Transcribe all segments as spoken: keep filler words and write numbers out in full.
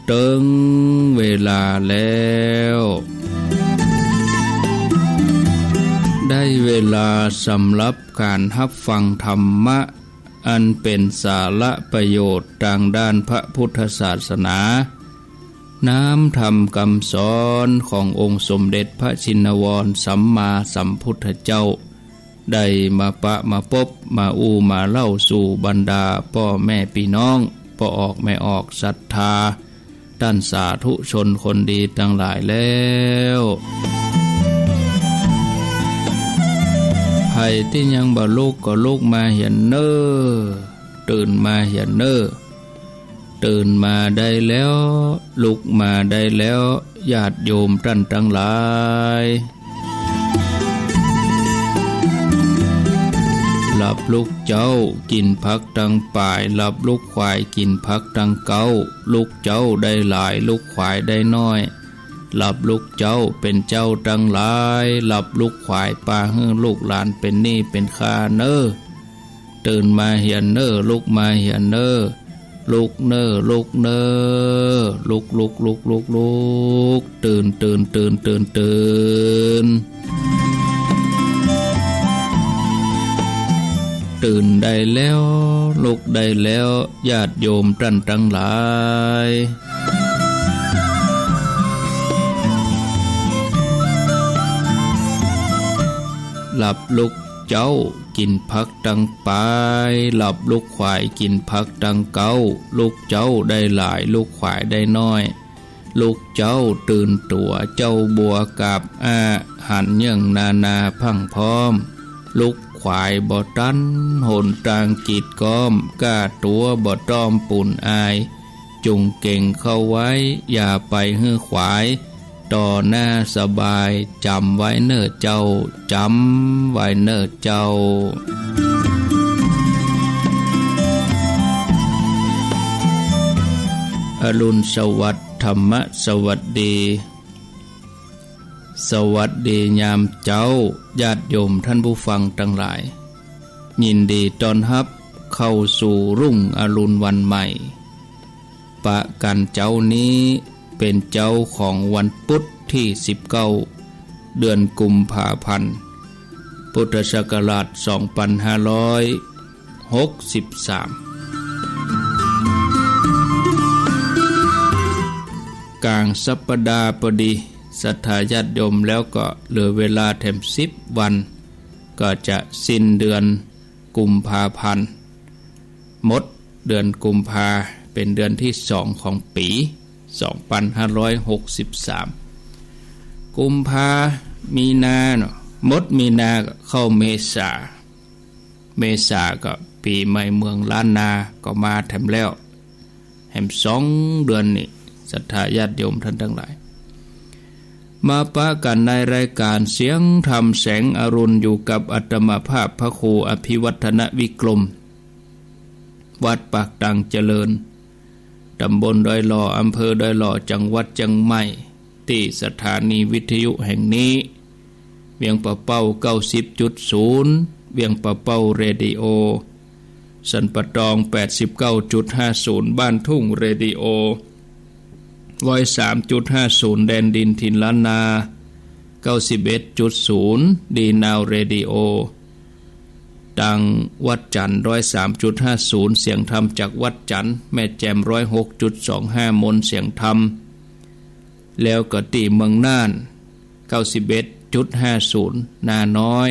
เถิงเวลาแล้ว ได้เวลาสำหรับก๋านฮับฟังธรรมะ อันเป๋นสาระประโยชน์ตางด้านพระพุทธศาสนา น้ำธรรมกำสอนขององค์สมเด็จพระชินวรสัมมาสัมพุทธเจ้า ได้มาปะมาปบ มาอู้มาเล่าสู่บรรดาป้อแม่ปี้น้อง ป้อออกแม่ออกศรัทธา ต้านสาธุชนคนดีตังหลายแล้ว ใผตี้ยังบ่ลุกก็ลุกมาเหียนเน่อ ตื่นมาเหียนเน่อ ตื่นมาได้แล้ว ลุกมาได้แล้ว ญาติโยมต้านตังหลาย หลับลุกเจ๊า กิ๋นผักตังป๋าย หลับลุกขวาย กิ๋นผักตังเก๊า ลุกเจ๊าได้หลาย ลุกขวายได้น้อย หลับลุกเจ๊าเป๋นเจ้าตังหลาย หลับลุกขวายปาหื้อลูกหลานเป๋นหนี้เป๋นค่าเน่อ ตื่นมาเหียนเน่อ ลุกมาเหียนเน่อ ลุกเน่อ ลุกเน่อ ลุก ลุก ลุก ลุก ลุก ตื่น ตื่น ตื่น ตื่น ตื่น ตื่นได้แล้ว ลุกได้แล้ว ญาติโยมต้านตังหลาย หลับลุกเจ๊า กิ๋นผักตังป๋าย หลับลุกขวาย กิ๋นผักตังเก๊า ลุกเจ๊าได้หลาย ลุกขวายได้น้อย ลุกเจ๊าตื่นตั๋ว เจ้าบัวกาบอ้า หันเยื่องนานาพรั่งพร้อม ลุกขวายบ่ตัน หนตางกีดก๊อม ก้าตั๋วบ่ต้องปูนอาย จุ่งเก่งเข้าไว้ อย่าไปหื้อขวาย ต่อหน้าสบาย จ๋ำไว้เน่อเจ้า จ๋ำไว้เน่อเจ้า อรุณสวัสดิ์ ธรรมะสวัสดี สวัสดียามเจ๊า ญาติโยมต้านผู้ฟังตังหลาย ยินดีต้อนฮับเข้าสู่รุ่งอรุณวันใหม่ ปะกั๋นเจ๊านี้เป๋นเจ๊าของวันปุ๊ดตี้สิบเก้า เดือนกุมภาพันธ์ พุทธศักราชสองปันห้าร้อยหกสิบสาม ก๋างสัปดาห์ปอดี ศรัทธาญาติโยม แล้วก็เหลือเวลาแถมสิบวัน ก็จะสิ้นเดือนกุมภาพันธ์ หมดเดือนกุมภา เป๋นเดือนตี้สองของปี๋สองปันห้าร้อยหกสิบสาม กุมภา มีนาเนาะ หมดมีนาก็เข้าเมษา เมษาก็ปี๋ใหม่เมืองล้านนาก็มาแถมแล้ว แถมสองเดือนนี้ ศรัทธาญาติโยมต้านตังหลาย มาปะกั๋นในรายก๋านเสียงธรรมแสงอรุณ อยู่กับอาตมาภาพพระครูอภิวัฒนวิกรม วัดปากตังเจริญ ตำบลดอยหล่อ อำเภอดอยหล่อ จังหวัดเจียงใหม่ ตี้สถานีวิทยุแห่งนี้ เวียงป่าเป้า เก้าสิบจุดศูนย์ เวียงป่าเป้าเรดิโอ สันป่าตอง แปดสิบเก้าจุดห้าศูนย์ บ้านทุ่งเรดิโอ ร้อยสามจุดห้าศูนย์ แดนดินถิ่นล้านนา เก้าสิบเอ็ดจุดศูนย์ ดีนาวเรดิโอ ตางวัดจั๋นทร์ ร้อยสามจุดห้าศูนย์ เสียงธรรมจากวัดจั๋นทร์ แม่แจ่ม ร้อยหกจุดสองห้า มนต์เสียงธรรม แล้วก็ตี้เมืองน่าน เก้าสิบเอ็ดจุดห้าศูนย์ นาน้อย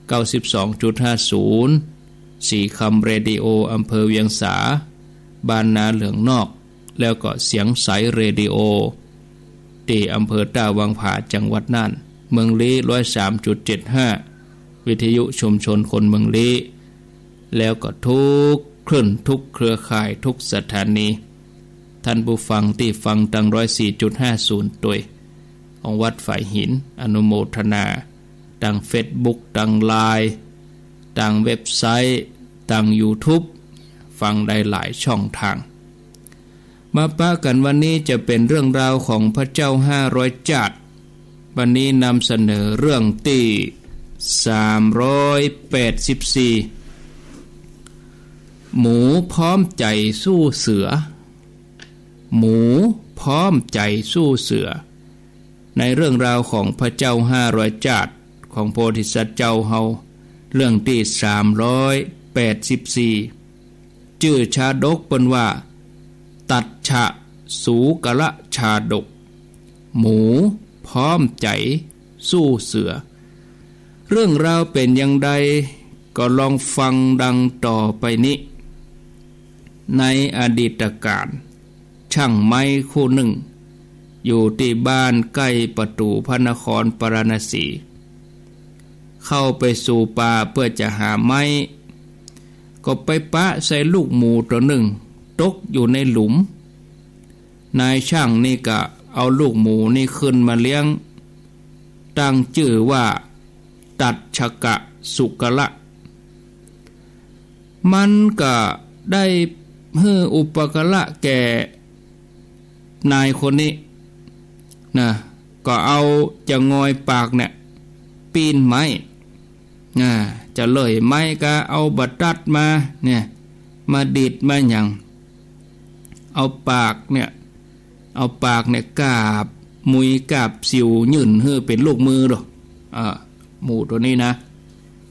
เก้าสิบสองจุดห้าศูนย์ ศรีคำเรดิโอ อำเภอเวียงสา บ้านนาเหลืองนอก แล้วก็เสียงใสเรดิโอ ตี้อำเภอต้าวังผา จังหวัดน่าน เมืองลี้ ร้อยสามจุดเจ็ดห้า วิทยุชุมชนคนเมืองลี้ แล้วก็ทุกคลื่น ทุกเครือข่าย ทุกสถานี ต้านผู้ฟังตี้ฟังตาง ร้อยสี่จุดห้าศูนย์ ตวย ของวัดฝายหิน อนุโมทนา ตางเฟซบุ๊ก ตางไลน์ ตางเว็บไซต์ ตางยูทูบ ฟังได้หลายช่องตาง มาปะกั๋นวันนี้จะเป๋นเรื่องราวของพระเจ้าห้าร้อยจ้าด วันนี้นำเสนอเรื่องตี้สามร้อยแปดสิบสี่ หมูพร้อมใจ๋สู้เสือ หมู พร้อมใจ๋สู้เสือ ในเรื่องราวของพระเจ้าห้าร้อยจ้าดของโพธิสัตว์เจ้าเฮา เรื่องตี้สามร้อยแปดสิบสี่ จื้อชาดกเปิ้นว่า ตัชชะสูกละชาดก หมูพร้อมใจ๋สู้เสือ เรื่องราวเป๋นอย่างใด ก็ลองฟังดังต่อไปนี้ ในอดีตกาล ช่างไม้คู่นึ่ง อยู่ตี้บ้านใก้ประตู๋พระนครปาราณสี เข้าไปสู่ป่าเปื้อจะหาไม้ ก็ไปปะใส่ลูกหมูตั๋วนึ่ง ตกอยู่ในหลุม นายช่างนี่ก็เอาลูกหมูนี่ขึ้นมาเลี้ยง ตั้งจื้อว่า ตัชชะกะสุกละ มันก็ได้หื้ออุปการะแก่นายคนนี้นะ ก็เอาจะงอยปากเนี่ย ปีนไม้ อ่า จะเลื่อยไม้ก็เอาบ่าตัดมาเนี่ย มาดีดมาหยัง เอาปากเนี่ย เอาปากเนี่ยกาบมุยกาบสิวยื่นหื้อเป๋นลูกมือดอก อ่า หมูตั๋วนี้นะ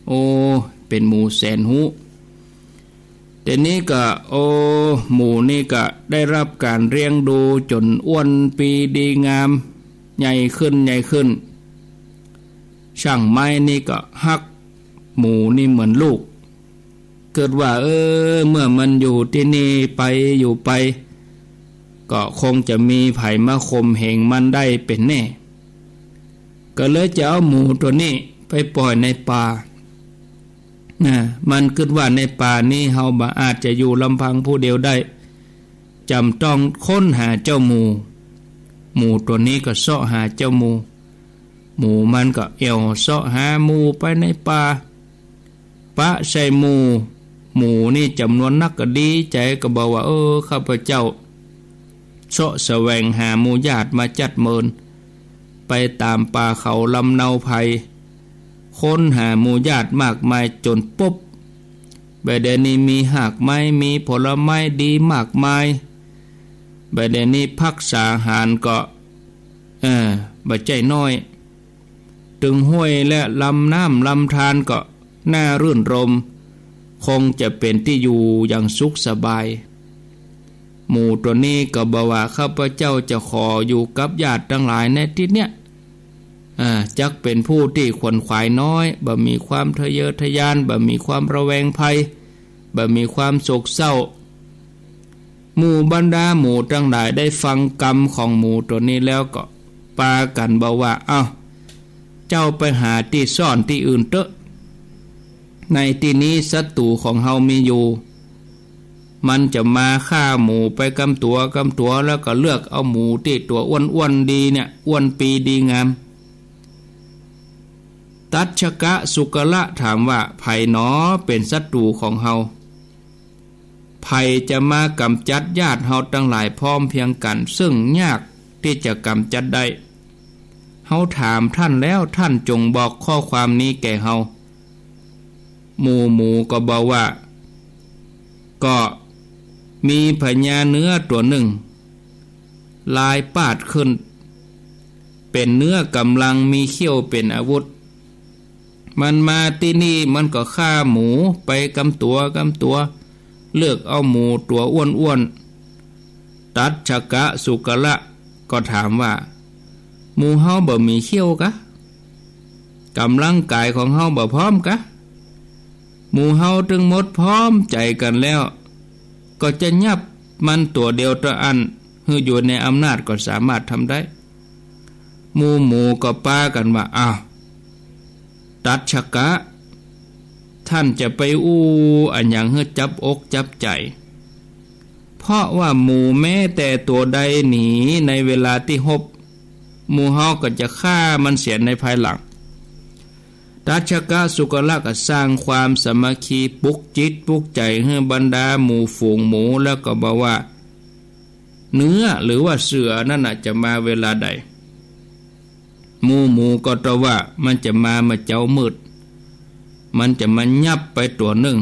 โอ้ เป๋นหมูแสนฮู้ แต่นี้ก็ โอ้ หมูนี่ก็ได้รับก๋านเลี้ยงดูจ๋นอ้วนปีดีงาม ใหญ่ขึ้น ใหญ่ขึ้น ช่างไม้นี่ก็ฮักหมูนี่เหมือนลูก กึ๊ดว่า เออ เมื่อมันอยู่ตี้นี่ไปอยู่ไป ก็คงจะมีใผมาข่มเหงมันได้เป๋นแน่ ก็เลยจะเอาหมูตั๋วนี้ไปป่อยในป่า นะ มันกึ๊ดว่าในป่านี้เฮาบ่อาจจะอยู่ลำพังผู้เดียวได้ จ๋ำต้องค้นหาเจ้าหมู หมูตั๋วนี้ก็เซาะหาเจ้าหมู หมูมันก็แอ่วเซาะหาหมู่ไปในป่า ปะใส่หมู่ หมู่นี่จ๋ำนวนนักก็ดีใจ๋ ก็บอกว่า เออ ข้าพเจ้า เซาะแสวงหาหมู่ญาติมาจัดเมิน ไปต๋ามป่าเขาลำเนาไพร ค้นหาหมู่ญาติมากมายจ๋นปบ บ่าเดี่ยวนี้มีฮากไม้ มีผลไม้ดีมากมาย บ่าเดี่ยวนี้ภักษาหารก็ เออ บ่ใจ้น้อย ตึงห้วยและลำน้ำลำธารก็น่ารื่นรมย์ คงจะเป๋นตี้อยู่อย่างสุขสบาย หมู่ตั๋วนี้ก็บอกว่า ข้าพเจ้าจะขออยู่กับญาติตังหลายในตี้เนี้ย อ่า จักเป๋นผู้ตี้ขวนขวายน้อย บ่มีความทะเยอทะยาน บ่มีความระแวงภัย บ่มีความโศกเศร้า หมู่บรรดาหมูตังหลายได้ฟังกำของหมูตั๋วนี้แล้วก็ปากั๋นบอกว่า เอ้า เจ้าไปหาตี้ซ่อนตี้อื่นเต๊อะ ในตี้นี้ศัตรู๋ของเฮามีอยู่ มันจะมาฆ่าหมูไปกำตั๋วกำตั๋ว แล้วก็เลือกเอาหมูตี้ตั๋วอ้วนๆดีเนี่ย อ้วนปีดีงาม ตัชชะกะสุกละถามว่า ใผหนอเป๋นศัตรู๋ของเฮา ใผจะมากำจัดญาติเฮาตังหลายพร้อมเพรียงกั๋น ซึ่งยากตี้จะกำจัดได้ เฮาถามท่านแล้ว ท่านจงบอกข้อความนี้แก่เฮา หมู่หมูก็บอกว่า ก็มีพญาเนื้อตั๋วนึ่ง ลายปาดขึ้น เป๋นเนื้อก๋ำลัง มีเขี้ยวเป๋นอาวุธ มันมาตี้นี่มันก็ฆ่าหมูไปกำตั๋วกำตั๋ว เลือกเอาหมูตั๋วอ้วนๆ ตัชชะกะสุกละก็ถามว่า หมู่เฮาบ่มีเขี้ยวกา ก๋ำลังก๋ายของเฮาบ่พร้อมกา หมู่เฮาตึงหมดพร้อมใจ๋กั๋นแล้ว ก็จะยับมันตั๋วเดียวเต้าอั้น หื้ออยู่ในอำนาจก็สามารถทำได้ หมู่หมูก็ปากั๋นว่า อ้าว ตัชชะกะ ท่านจะไปอู้อะหยังหื้อจับอกจับใจ๋ เพราะว่าหมูแม้แต่ตั๋วใดหนีในเวลาตี้ฮบ หมู่เฮาก็จะฆ่ามันเสียในภายหลัง ตัชชะกะสุกละก็สร้างความสามัคคี ปลุกจิตปลุกใจ๋หื้อบรรดาหมู่ฝูงหมู แล้วก็บอกว่า เนื้อหรือว่าเสือนั่นน่ะจะมาเวลาใด หมู่หมูก็ตอบว่า มันจะมาเมื่อเจ๊ามืด มันจะมายับไปตั๋วนึ่ง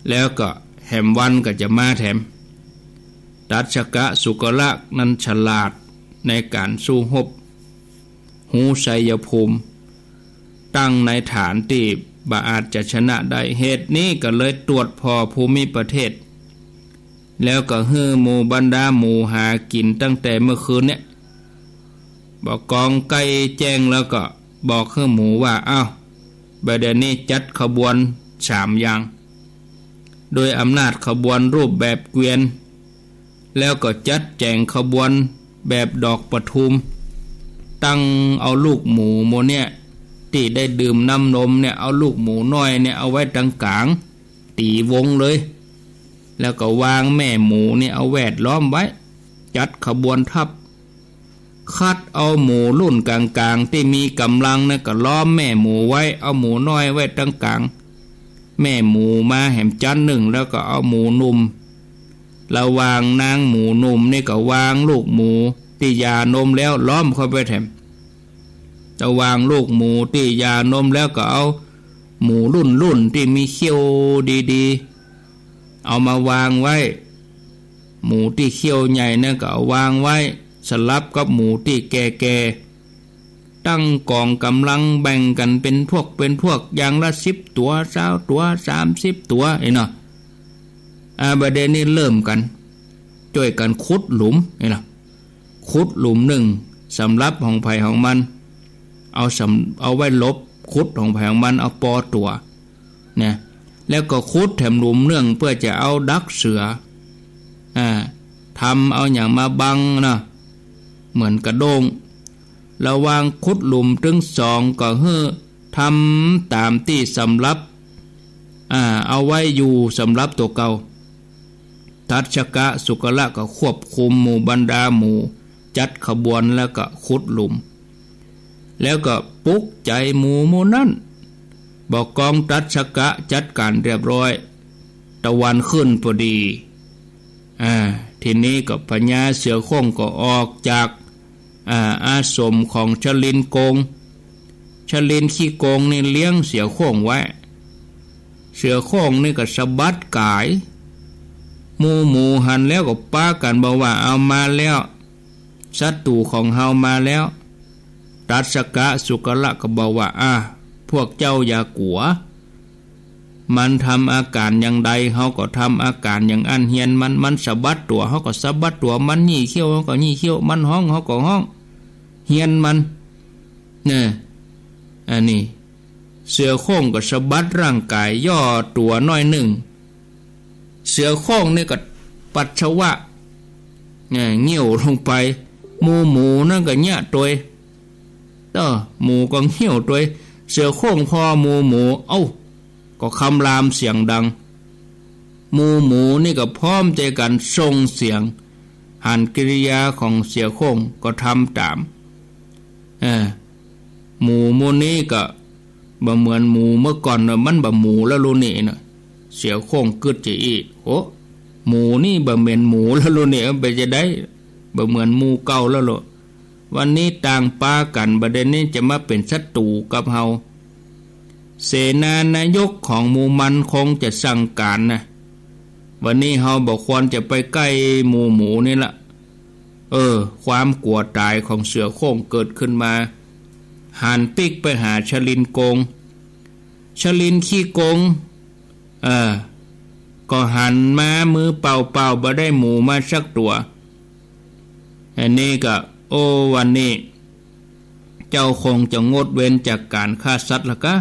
แล้วก็แหมวันก็จะมาแถม ตัสสกะสุกละนั้นฉลาดในก๋านสู้ฮบ ฮู้ชัยภูมิ ตั้งในฐานตี้บ่อาจจะชนะได้ เหตุนี้ก็เลยตรวจผ่อภูมิประเทศ แล้วก็หื้อหมู่บรรดาหมูหากิ๋นตั้งแต่เมื่อคืนเนี่ย บ่ากองใก้แจ้งแล้วก็บอกหื้อหมูว่า อ้าว บ่าเดี่ยวนี้จัดขบวนสามอย่าง โดยอำนาจขบวนรูปแบบเกวียน แล้วก็จัดแจ๋งขบวนแบบดอกประทุม ตั้งเอาลูกหมูหมู่เนี่ย ตี้ได้ดื่มน้ำนมเนี่ย เอาลูกหมูน้อยเนี่ยเอาไว้ตังก๋าง ตี๋วงเลย แล้วก็วางแม่หมูเนี่ยเอาแวดล้อมไว้ จัดขบวนทัพ คัดเอาหมูรุ่นก๋างๆ ตี้มีก๋ำลังนะก็ล้อมแม่หมูไว้ เอาหมูน้อยไว้ตังก๋าง แม่หมูมาแหมจั้นนึ่ง แล้วก็เอาหมูหนุ่ม ระหว่างนางหมูหนุ่มนี่ก็วางลูกหมูตี้หย่านมแล้วล้อมเข้าไปแถม ระหว่างลูกหมูตี้หย่านมแล้วก็เอาหมูรุ่นๆ ตี้มีเขี้ยวดีๆ เอามาวางไว้ หมูตี้เขี้ยวใหญ่นั่นก็เอาวางไว้ สลับกับหมูตี้แก่ๆ ตั้งก๋องก๋ำลังแบ่งกั๋นเป๋นพวกเป๋นพวก อย่างละสิบตั๋ว ซาวตั๋ว สามสิบตั๋ว ไอ้เนาะ อ่า บ่าเดี่ยวนี้เริ่มกั๋น จ้วยกั๋นขุดหลุม ไอ้เนาะ ขุดหลุมนึ่ง สำหรับของใผของมัน เอาสำ เอาไว้หลบ ขุดของใผของมัน เอาปอตั๋ว เนี่ย แล้วก็ขุดแถมหลุมนึ่งเปื้อจะเอาดักเสือ อ่า ทำเอาหยังมาบังเนาะ เหมือนกระด้ง ระหว่างขุดหลุมตึงสองก็หื้อทำต๋ามตี้สำหรับ อ่า เอาไว้อยู่สำหรับตั๋วเก่า ตัสสกะสุกละก็ควบคุมหมู่บรรดาหมู จัดขบวนแล้วก็ขุดหลุม แล้วก็ปลุกใจ๋หมูหมู่นั้น บ่ากองตัสสกะจัดก๋านเรียบร้อย ตะวันขึ้นพอดี อ่า ทีนี้ก็พญาเสือโคร่งก็ออกจาก อ่า อาสมของชลินโกง ชลินขี้โกงนี่เลี้ยงเสือโคร่งไว้ เสือโคร่งนี่ก็สะบัดก๋าย หมู่หมูหันแล้วก็ปากั๋นบอกว่า เอามาแล้ว ศัตรู๋ของเฮามาแล้ว ตัสสกะสุกละก็บอกว่า อ่า พวกเจ้าอย่ากั๋ว มันทำอาก๋านอย่างใด เฮาก็ทำอาก๋านอย่างอั้นเฮียนมัน มันสะบัดตั๋ว เฮาก็สะบัดตั๋ว มันหยี่เขี้ยว เฮาก็หยี่เขี้ยว มันฮ้อง เฮาก็ฮ้อง เฮียนมัน เนี่ย อันนี้ เสือโคร่งก็สะบัดร่างก๋าย ย่อตั๋วน้อยนึ่ง เสือโคร่งนี่ก็ปัสสาวะ เนี่ย เยี่ยวลงไป หมู่หมูนั่นก็เยียะตวย เออ หมูก็เยี่ยวตวย เสือโคร่งผ่อหมู่หมู เอ้า ก็คำรามเสียงดัง หมู่หมูนี่ก็พร้อมใจ๋กั๋นส่งเสียง หันกิริยาของเสือโคร่งก็ทำต๋าม เออ หมูหมู่นี้ก็บ่เหมือนหมูเมื่อก่อนเนาะ มันบ่หมูแล้วลูกนี่เนาะ เสือโคร่งกึ๊ดจะอี้ โอ้ หมูนี่บ่เหมือนหมูแล้วลูกนี่ เป๋นจะใด บ่เหมือนหมู่เก่าแล้วลูก วันนี้ต่างปากั๋น บ่าเดี่ยวนี้จะมาเป๋นศัตรู๋กับเฮา เสนานายกของหมู่มันคงจะสั่งก๋านนะ วันนี้เฮาบ่ควรจะไปใก้หมู่หมูนี่ละ เออ ความกั๋วต๋ายของเสือโคร่งเกิดขึ้นมา หันปิ๊กไปหาชลินโกง ชลินขี้โกง เออ ก็หันมามือเปล่าๆ บ่ได้หมูมาสักตั๋ว อันนี้ก็ โอ้ วันนี้ เจ้าคงจะงดเว้นจากก๋านฆ่าสัตว์ละกะ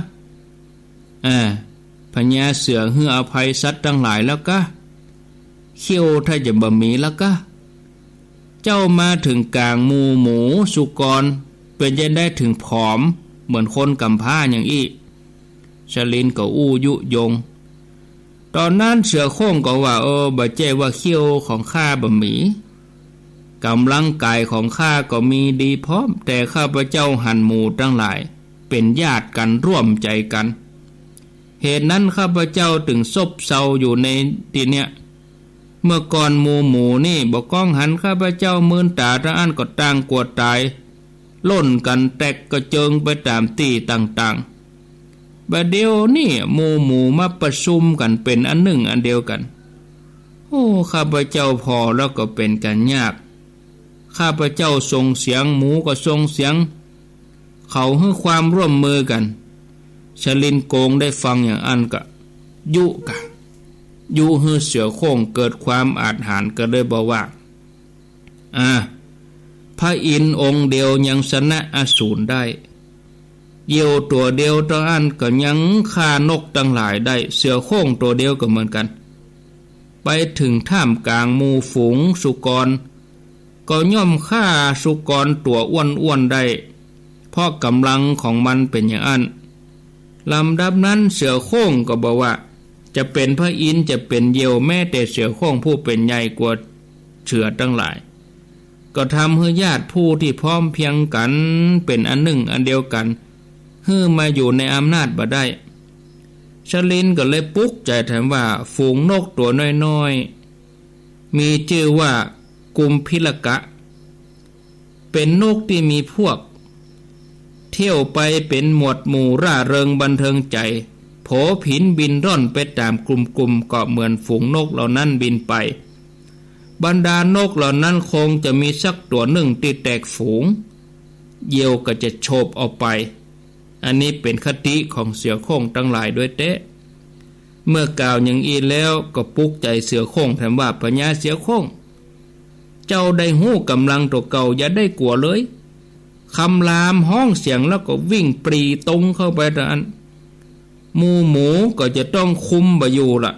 เออ พญาเสือหื้ออภัยสัตว์ตังหลายแล้วกะ เขี้ยวถ้าจะบ่มีแล้วกะ เจ้ามาเถิงก๋างหมู่หมูสุกร เป๋นจะใดเถิงผอมเหมือนคนก๋ำพร้าอย่างอี้ ชลินก็อู้ยุยง ต๋อนนั้นเสือโคร่งก็ว่า เออ บ่ใจ้ว่าเขี้ยวของข้าบ่มี ก๋ำลังก๋ายของข้าก็มีดีพร้อม แต่ข้าพเจ้าหันหมูตังหลายเป๋นญาติกั๋นร่วมใจ๋กั๋น เหตุนั้นข้าพเจ้าเถิงซบเซาอยู่ในตี้เนี่ย เมื่อก่อนหมู่หมูนี่บ่ก้องหันข้าพเจ้า มืนต๋าตางอั้นก็ต่างกั๋วต๋าย ล่นกั๋นแตกกระเจิงไปต๋ามตี้ต่างๆ บ่าเดี่ยวนี้หมู่หมูมาประชุมกั๋นเป๋นอันนึ่งอันเดียวกั๋น โอ้ ข้าพเจ้าผ่อแล้วก็เป๋นกั๋นยาก ข้าพเจ้าส่งเสียง หมูก็ส่งเสียง เขาหื้อความร่วมมือกั๋น ชลินโกงได้ฟังอย่างอั้นก็ยุกะ ยุหื้อเสือโคร่งเกิดความอาถรรพ์ก็เลยบอกว่า อ่า พระอินทร์องค์เดียวยังชนะอสูรได้ เหยี่ยวตั๋วเดียวเต้าอั้นก็ยังฆ่านกตังหลายได้ เสือโคร่งตั๋วเดียวก็เหมือนกั๋น ไปเถิงท่ามก๋างหมู่ฝูงสุกร ก็ย่อมฆ่าสุกรตั๋วอ้วนๆ ได้ เพราะก๋ำลังของมันเป๋นอย่างอั้น ลำดับนั้นเสือโคร่งก็บอกว่า จะเป๋นพระอินทร์ จะเป๋นเหยี่ยว แม้แต่เสือโคร่งผู้เป๋นใหญ่กว่าเสือตังหลาย ก็ทำหื้อญาติผู้ตี้พร้อมเพรียงกั๋น เป๋นอันนึ่งอันเดียวกั๋น หื้อมาอยู่ในอำนาจบ่ได้ ชลินก็เลยปุ๊กใจ๋แถมว่า ฝูงนกตั๋วน้อยๆ มีจื้อว่ากุมภิลกะ เป๋นนกตี้มีพวก เที่ยวไปเป๋นหมวดหมู่ร่าเริงบันเทิงใจ๋ โผผินบินร่อนไปต๋ามกลุ่มๆ ก็เหมือนฝูงนกเหล่านั้นบินไป บรรดานกเหล่านั้นคงจะมีสักตั๋วนึ่งตี้แตกฝูง เหยี่ยวก็จะโฉบเอาไป อันนี้เป๋นคติของเสือโคร่งตังหลายด้วยเต๊ะ เมื่อกล่าวอย่างอี้แล้วก็ปุ๊กใจ๋เสือโคร่งแถมว่า พญาเสือโคร่ง เจ้าได้ฮู้ก๋ำลังตั๋วเก่า อย่าได้กั๋วเลย คำรามฮ้องเสียงแล้วก็วิ่งปรี๋ตรงเข้าไปเต้าอั้น หมู่หมูก็จะต้องคุมบ่อยู่ละ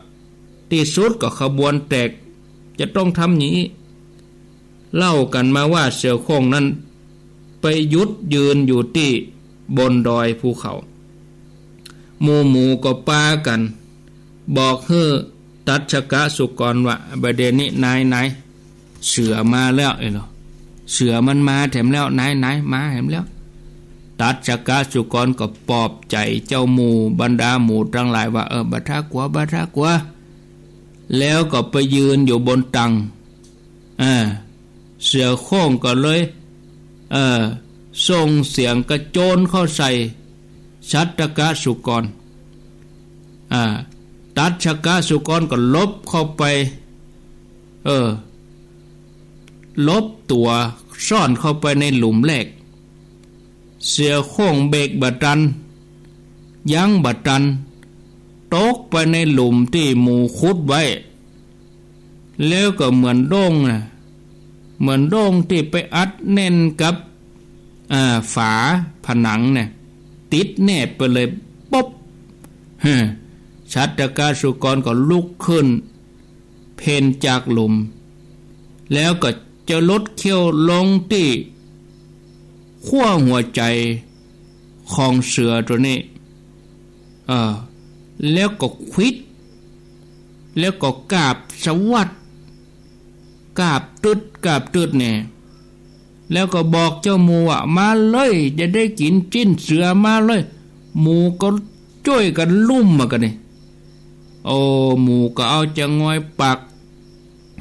ตี้สุดก็ขบวนแตก จะต้องทำอย่างอี้ เล่ากั๋นมาว่าเสือโคร่งนั้นไปหยุดยืนอยู่ตี้บนดอยภูเขา หมู่หมูก็ปากั๋นบอกหื้อตัชชกสุกรว่า บ่าเดี่ยวนี้นายๆ เสือมาแล้วเอ้ยเหรอ เสือมันมาแถมแล้ว นายๆ มาแถมแล้ว ตัชชกสุกรก็ปลอบใจ๋เจ้าหมู่ บรรดาหมู่ตังหลายว่า เออ บ่าท้ากั๋ว บ่าท้ากั๋ว แล้วก็ไปยืนอยู่บนตัง อ่า เสือโคร่งก็เลย เอ่อ ส่งเสียงกระโจนเข้าใส่ชัตตกสุกร อ่า ตัชชกสุกรก็หลบเข้าไป เออ หลบตั๋วซ่อนเข้าไปในหลุมแรก เสือโคร่งเบรกบ่ตัน ยั้งบ่ตัน ตกไปในหลุมตี้หมูขุดไว้ แล้วก็เหมือนโด้งน่ะ เหมือนโด้งตี้ไปอัดแน่นกับ อ่า ฝาผนังเนี่ย ติดแนบไปเลย ปุ๊บ ฮะ ชัตตกสุกรก็ลุกขึ้น เพ่นจากหลุม แล้วก็จะลดเขี้ยวลงตี้ขั้วหัวใจ๋ของเสือตั๋วนี้ เออ แล้วก็ขวิด แล้วก็กราบสวัสด กราบตึ๊ด กราบตึ๊ดเนี่ย แล้วก็บอกเจ้าหมู่ว่า มาเลย จะได้กิ๋นจิ๊นเสือ มาเลย หมู่ก็จ้วยกั๋นลุ่มมากั๋นนี่ โอ้ หมู่ก็เอาจะงอยปาก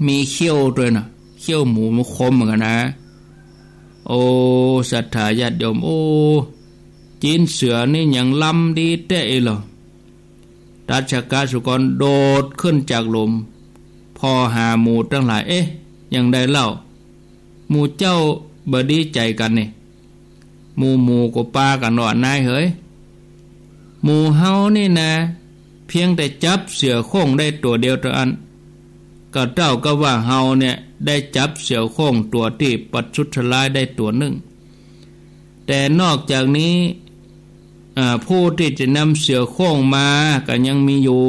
มีเขี้ยวตวยน่ะ เขี้ยวหมูมันคมเหมือนกั๋นนะ โอ้ ศรัทธาญาติโยม โอ้ จิ๊นเสือนี่ยังลำดีแต๊เอ้ยเหรอ ตัชชกสุกรโดดขึ้นจากหลุม ผ่อหาหมู่ตังหลาย เอ๊ะ ยังใดเล่า หมู่เจ้าบ่ดีใจ๋กั๋นนี่ หมู่หมูก็ปากั๋นว่า นายเหย หมู่เฮานี่นะ เพียงแต่จับเสือโคร่งได้ตั๋วเดียวเต้าอั้น ก็เต้ากับว่าเฮาเนี่ยได้จับเสือโคร่งตั๋วตี้ประทุษร้ายได้ตั๋วนึ่ง แต่นอกจากนี้ อ่า ผู้ตี้จะนำเสือโคร่งมาก็ยังมีอยู่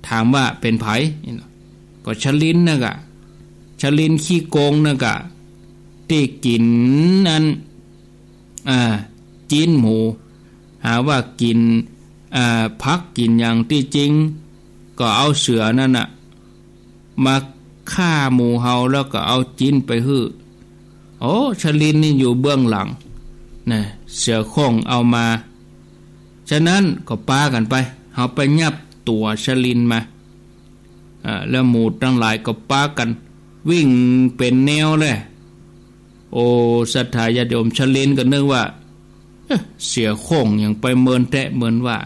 ถามว่าเป๋นใผ ก็ชลินน่ะก่ะ ชลินขี้โกงน่ะก่ะ ตี้กิ๋นอัน อ่า จิ๊นหมู หาว่ากิ๋น อ่า ผักกิ๋นหยัง ตี้จริงก็เอาเสือนั่นน่ะ มาฆ่าหมู่เฮาแล้วก็เอาจิ๊นไปหื้อ โอ้ ชลินนี่อยู่เบื้องหลังนะ เสือโคร่งเอามา ฉะนั้นก็ปากั๋นไป เฮาไปยับตั๋วชลินมา อ่า แล้วหมู่ตังหลายก็ปากั๋นวิ่งเป๋นแนวเลย โอ้ ศรัทธาญาติโยม ชลินก็นึกว่า เอ๊ะ เสือโคร่งยังไปเมินแต๊เมินว่า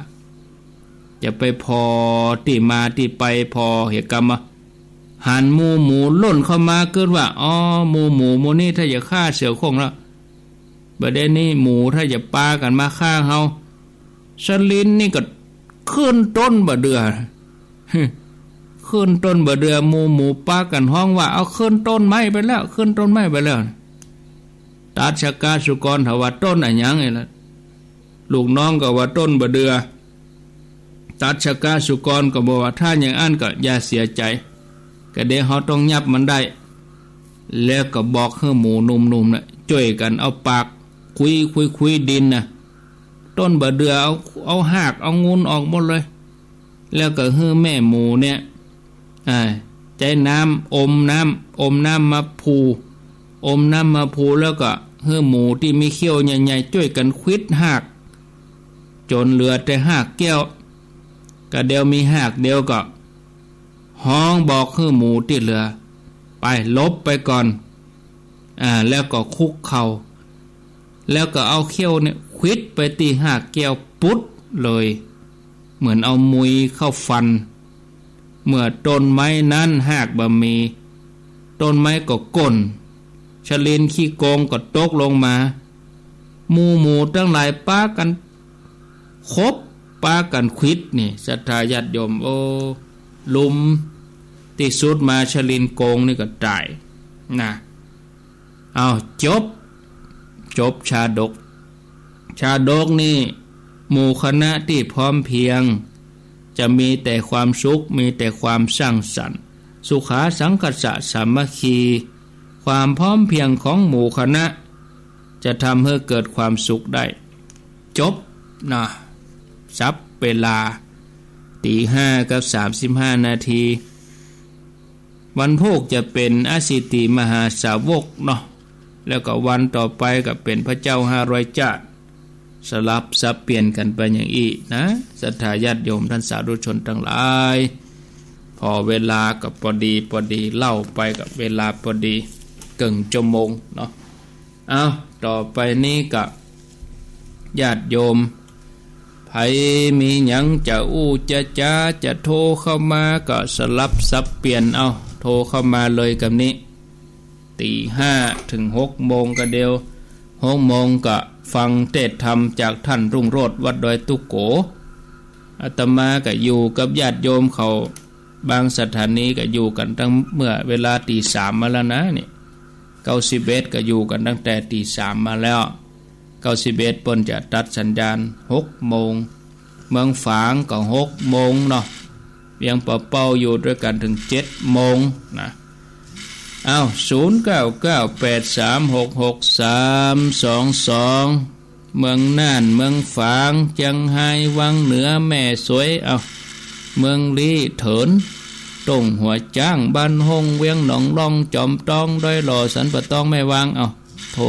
จะไปผ่อตี้มาตี้ไป ผ่อเหตุกรรมมา หันหมู่หมูล่นเข้ามา กึ๊ดว่า อ๋อ หมู่หมูหมู่นี้ถ้าจะฆ่าเสือโคร่งแล้ว บ่าเดี่ยวนี้หมูถ้าจะปากั๋นมาฆ่าเฮา ชลินนี่ก็ขึ้นต้นบ่าเดื่อ ขึ้นต้นบ่าเดื่อ หมู่หมูปากั๋นฮ้องว่า เอาขึ้นต้นไม้ไปแล้ว ขึ้นต้นไม้ไปแล้ว ตัชฌกสุกรถามว่า ต้นอะหยัง ไอ้ละ ลูกน้องก็ว่า ต้นบ่าเดื่อ ตัชฌกสุกรก็บอกว่า ถ้าอย่างอั้นก็อย่าเสียใจ๋ ก็เดี๋ยวเฮาต้องยับมันได้ แล้วก็บอกหื้อหมูหนุ่มๆ น่ะ จ้วยกั๋นเอาปากคุยคุยคุยดินน่ะ ต้นบ่าเดื่อ เอา เอาฮากเอางูนออกหมดเลย แล้วก็หื้อแม่หมูเนี่ย อ่า ใจ๊น้ำ อมน้ำ อมน้ำมาผู อมน้ำมาผู แล้วก็หื้อหมูตี้มีเขี้ยวใหญ่ๆ จ้วยกั๋นขวิดฮาก จ๋นเหลือแต่ฮากแก้ว ก็เดี๋ยวมีฮากเดียวก็ฮ้องบอกหื้อหมูตี้เหลือ ไป หลบไปก่อน อ่า แล้วก็คุกเข่า แล้วก็เอาเขี้ยวเนี่ยขวิดไปตี้ฮากแก้วปุ๊ดเลย เหมือนเอามุยเข้าฟัน เมื่อต้นไม้นั้นฮากบ่มี ต้นไม้ก็โก้น ชลินขี้โกงก็ตกลงมา หมู่หมูตังหลายปากั๋นขบ ปากั๋นขวิดนี่ ศรัทธาญาติโยม โอ้ ลุม ตี้สุดมาชลินโกงนี่ก็ต๋าย นะ เอา จบ จบชาดก ชาดกนี่ หมู่คณะตี้พร้อมเพรียง จะมีแต่ความสุข มีแต่ความสร้างสรรค์ สุขาสังคัสสะสามัคคี ความพร้อมเพรียงของหมู่คณะ จะทำหื้อเกิดความสุขได้ จบนะ สับเวลา ตี๋ห้ากับสามสิบห้านาที วันพูกจะเป๋นอสิติมหาสาวกเนาะ แล้วก็วันต่อไปก็เป๋นพระเจ้าห้าร้อยจาติ สลับสับเปลี่ยนกั๋นไปอย่างอี้นะ ศรัทธาญาติโยมต้านสาธุชนตังหลาย พอเวลาก็ปอดีปอดี เล่าไปก็เวลาปอดี เกิ่งจั่วโมงเนาะ เอา ต่อไปนี้ก็ ญาติโยม ใผมีหยังจะอู้จะจ๋า จะโทรเข้ามาก็สลับสับเปลี่ยนเอา โทรเข้ามาเลยกับนี้ ตี๋ห้าเถิงหกโมงก็เดียว หกโมงก็ฟังเตสน์ธรรมจากท่านรุ่งโรจน์วัดดอยตุ๊โก อาตมาก็อยู่กับญาติโยมเขา บางสถานีก็อยู่กั๋นตั้งเมื่อเวลาตี๋สามมาแล้วนะ นี่ เก้าสิบเอ็ดก็อยู่กั๋นตั้งแต่ตี๋สามมาแล้ว เก้าสิบเอ็ดเปิ้นจะตัดสัญญาณหกโมง เมืองฝางก็หกโมงเนาะ เวียงป่าเป้าอยู่ตวยกั๋นเถิงเจ็ดโมงนะ อ้าว ศูนย์เก้าเก้าแปดสามหกหกสามสองสอง เมืองน่าน เมืองฝาง เจียงฮาย วังเหนือ แม่สวย เอา เมืองลี้ เถิน ต้งหัวจ๊าง บ้านฮ่ง เวียงหนองล่อง จอมตอง ดอยหล่อ สันป่าตอง แม่วาง เอา โทร